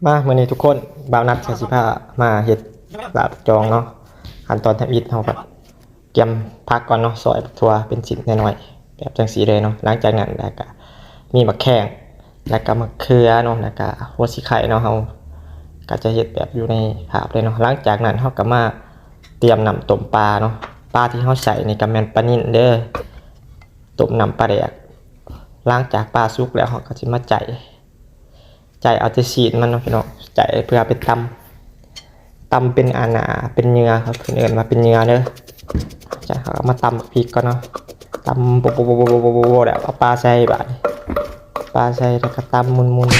ມາ ມື້ນີ້ທຸກຄົນ ບ່າວນັດກະຊິພາມາເຮັດລາບບັກຈອງເນາະ. ຂັ້ນຕອນທຳອິດເຮົາກະກຽມຜັກກ່ອນເນາະ, ຊອຍບັກຖົ່ວເປັນຊິ້ນນ້ອຍໆ ແບບຈັ່ງຊີ້ເລີຍເນາະ. ຫຼັງຈາກນັ້ນແລ້ວກະມີໝາກແຂ້ງ ແລ້ວກະໝາກເຂືອເນາະ ແລ້ວກະຫົວສີໄຄເນາະ. ເຮົາກະຈະເຮັດແບບຢູ່ໃນພາບເລີຍເນາະ. ຫຼັງຈາກນັ້ນເຮົາກະມາຕຽມນ້ຳຕົ້ມປາເນາະ. ປາທີ່ເຮົາໃສ່ນີ້ກະແມ່ນປານິນເດີ ຕົ້ມນ້ຳປາແດກ. ຫຼັງຈາກປາສຸກແລ້ວເຮົາກະຊິມາໄຈ ໄຈເອົາແຕ່ຊີ້ນມັນເນາະພີ່ນ້ອງ, ໄຈເພື່ອເອົາໄປຕຳ ຕຳເປັນອັນນ່າ ເປັນເຫຍື່ອ ເຂົາເອີ້ນວ່າເປັນເຫຍື່ອເດີ. ຈາກນັ້ນເຮົາກະມາຕຳບັກພິກກ່ອນເນາະ, ຕຳໂບະໆໆໆ ແລ້ວເອົາປາໃສ່ບາດນີ້ ປາໃສ່ແລ້ວກະຕຳໝຸ່ນ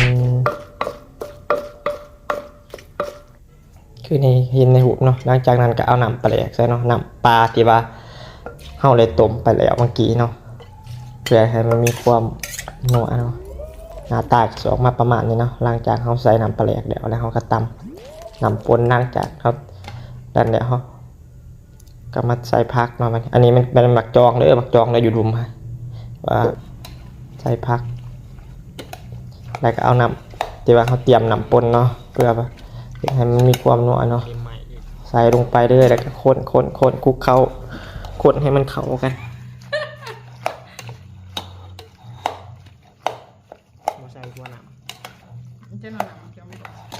ໆ ຄືໃນ ເຫັນໃນຮູບເນາະ. ຫຼັງຈາກນັ້ນກະເອົານ້ຳປາແດກໃສ່ເນາະ, ນ້ຳປາທີ່ວ່າເຮົາໄດ້ຕົ້ມໄປແລ້ວເມື່ອກີ້ເນາະ ເພື່ອໃຫ້ມັນມີຄວາມນົວເນາະ. ໜ້າຕາກະຊິອອກມາປະມານນີ້ເນາະ. ຫຼັງຈາກເຮົາໃສ່ນ້ຳປາແດກແລ້ວ ແລ້ວເຮົາກະຕຳນ້ຳປົ່ນ. ຫຼັງຈາກເຮົານັ້ນແລ້ວ ເຮົາກະມາໃສ່ຜັກເນາະ. ອັນນີ້ແມ່ນ ແມ່ນໝາກຈອງເດີ ໝາກຈອງເດີ ຢູ່ລຸ່ມ ວ່າໃສ່ຜັກ ແລ້ວກະເອົານ້ຳທີ່ວ່າເຮົາຕຽມນ້ຳປົ່ນເນາະ ເພື່ອວ່າເຮັດໃຫ້ມັນມີຄວາມນົວເນາະ ໃສ່ລົງໄປເລີຍ. ແລ້ວກະຄົນໆໆ ຄຸກເຂົ້າ ຄົນໃຫ້ມັນເຂົ້າກັນ. ບໍ່ໃສ່ຫົວນ້ຳ ເຈົ້ານ້ຳເຈົ້າບໍ່